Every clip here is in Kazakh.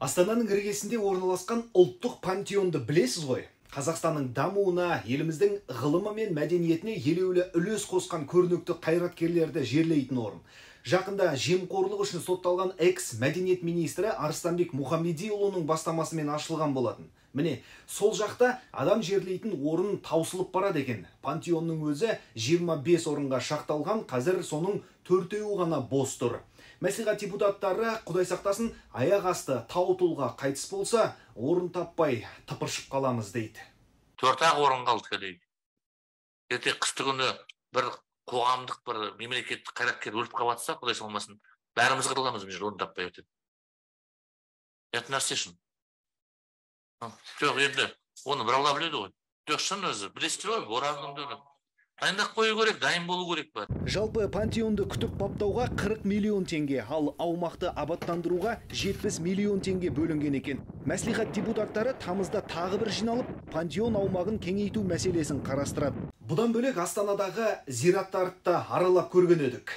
Астананың іргесінде орналасқан ұлттық пантеонды білесіз ғой. Қазақстанның дамуына, еліміздің ғылымы мен мәдениетіне елеулі үлес қосқан көрнекті қайраткерлерді жерлейтін орын. Жақында жемқорлық үшін сотталған экс мәдениет министрі Арыстанбек Мұхамедиұлының бастамасымен ашылған болатын. Міне, сол жақта адам жерлейтін орын таусылып барады екен. Пантеонның өзі 25 орынға шақталған, қазір соның 4-еуі ғана бос тұр. Мәслихат депутаттары, Құдай сақтасын, аяқ асты тау тұлға қайтыс болса, орын таппай тыпыршып қаламыз дейді. 4-ақ орын қалды кәдеге. Ертең қысты күні бір қоғамдық, бір мемлекеттік қайраткер өліп қалып, Құдай салмасын, бәріміз қырыламыз, мына жерде орын таппай өтеді. Ұят нәрсе шын. Жоқ, енді оны бір Алла біледі ғой. Жоқ, шын өзі, білесіздер ғой, боранның дайындап қою керек, дайын болу керек бәрі. Жалпы пантеонды күтіп баптауға 40 миллион теңге, ал аумақты абаттандыруға 70 миллион теңге бөлінген екен. Мәслихат депутаттары тамызда тағы бір жиналып, пантеон аумағын кеңейту мәселесін қарастырады. Бұдан бөлек Астанадағы зираттарды да аралап көрген едік.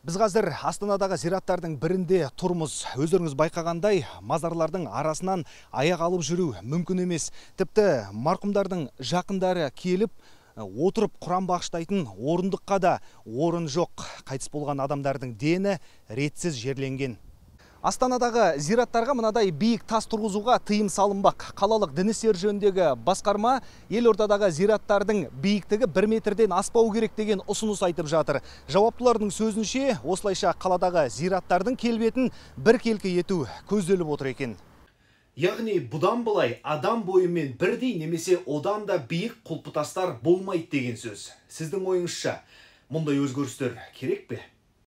Біз қазір Астанадағы зираттардың бірінде тұрмыз. Өздеріңіз байқағандай, мазарлардың арасынан аяқ алып жүру мүмкін емес. Тіпті марқұмдардың жақындары келіп, отырып құран бағыштайтын орындыққа да орын жоқ. Қайтыс болған адамдардың дені ретсіз жерленген. Астанадағы зираттарға мынадай биік тас тұрғызуға тыйым салынбақ. Қалалық дін істері жөніндегі басқарма елордадағы зираттардың биіктігі 1 метрден аспау керек деген ұсыныс айтып жатыр. Жауаптылардың сөзінше, осылайша қаладағы зираттардың келбетін біркелкі ету көзделіп отыр екен. Яғни бұдан былай адам бойымен бірдей немесе одан да биік құлпытастар болмайды деген сөз. Сіздің ойыңызша, мұндай өзгерістер керек пе?